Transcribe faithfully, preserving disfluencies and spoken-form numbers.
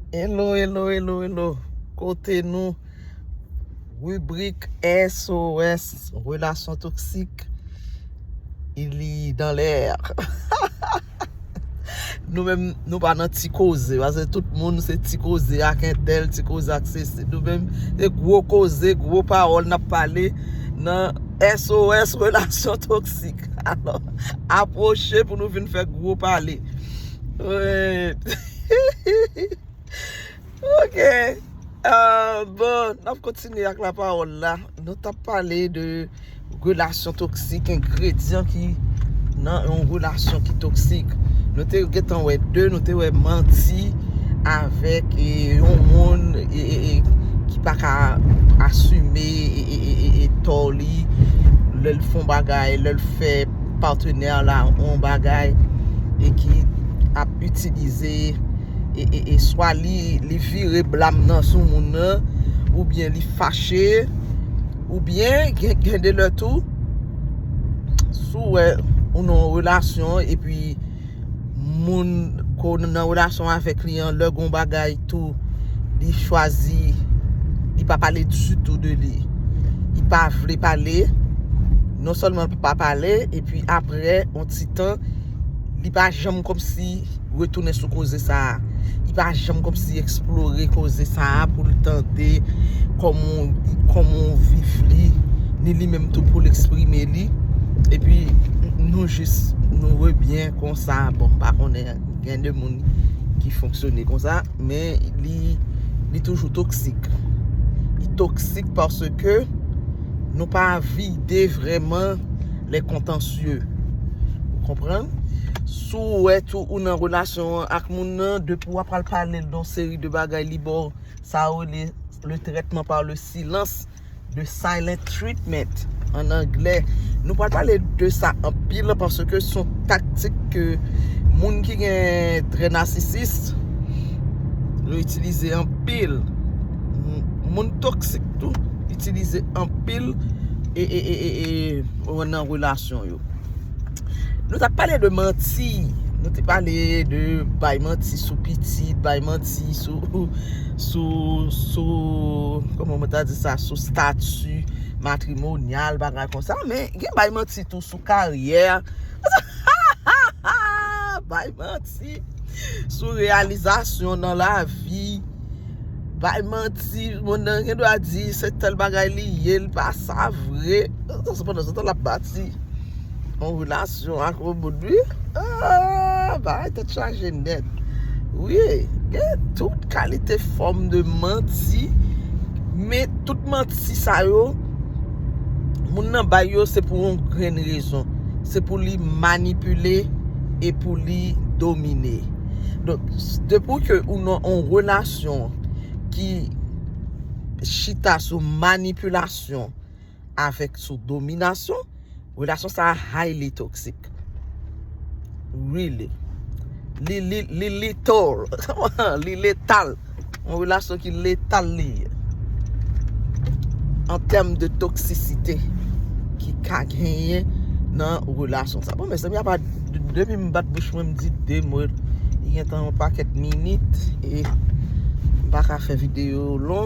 Hello, hello, hello, hello. Kote nou? Ribrik S O S, relasyon toksik, li dan lè. Nou menm, nou pa nan ti koze, paske tout moun se ti koze ak entèl, ti koze ak sesi. Nou menm, se gwo koze, gwo pawòl n ap pale nan S O S, relasyon toksik. Alò, apwoche pou nou vin fè gwo pale. Wi. Ok. Ah, bon, n ap kontinye ak lapawòl la. Nou t ap pale de relasyon toksik, engredyan ki nan yon relasyon ki toksik. Nou te gentan wè de, nou te wè manti avèk, e, yon moun, e, e, e, ki pa ka asime, e, e, e, e, tò li, lè l fè yon bagay, lè l fè patnè la yon bagay, e ki ap itilize, e, e, e swa li, li vire blam nan sou moun nan, oubyen li fache, oubyen gen, gen de lè tou, si w wè ou nan yon relasyon, epi moun ke w nan relasyon avèk li an, lè gen yon bagay tou, li chwazi, li pa pale ditou de li. Li pa vle pale, non sèlman li pa pale, epi apre, yon ti tan, li pa janm kòmsi retounen sou koze sa a. Li pa janm kòmsi eksplore koze sa a pou l tande kòman, kòman w viv li, ni li menm tou pou l eksprime li. Epi, nou jis, nou rebyen konsa. Bon, m pa konnen, gen de moun ki fonksyone konsa, men li, li toujou toksik. Li toksik paske nou pa vide vrèman les contentieux. Ou konprann? Si w wè tou ou nan relasyon an ak moun nan, depi w ap pral pale l de yon seri de bagay, li ba w sa yo rele le traitement par le silence, the silent treatment an anglè. Nou pral pale de sa anpil paske se yon taktik ke moun ki gen trè nasisis yo itilize anpil. M-, moun toksik tou itilize anpil e, e, e, e, e, nan relasyon yo. Nou t ap pale de manti. Nou te pale de bay manti sou pitit, bay manti sou, sou, sou, kòman mwen ta di sa, sou stati matrimonyal, bagay konsa. Men gen bay manti tou sou karyè. Bay manti sou reyalizasyon nan lavi. Bay manti, moun nan gen dwa di se tèl bagay li ye, li pa sa vre. Pandan se tan l ap bati yon relasyon ak yon moun, wi. Ah, bagay tèt chaje nèt. Wi, gen tout kalite fòm de manti, men tout manti sa yo, moun nan bay yo, se pou yon grenn rezon. Se pou li manipile e pou li domine. Donk, depi ke ou nan yon relasyon ki chita sou manipilasyon avèk sou dominasyon, relasyon sa a highly toxic. Really. Li, li, li lethal. Li letal. Yon relasyon ki letal li ye. An tèm de toksisite ki ka genyen nan relasyon sa. Bon, mezanmi, apa, depi m bat bouch mwen, m di de mo, li gentan yon pakèt minit, e m pa ka fè videyo long.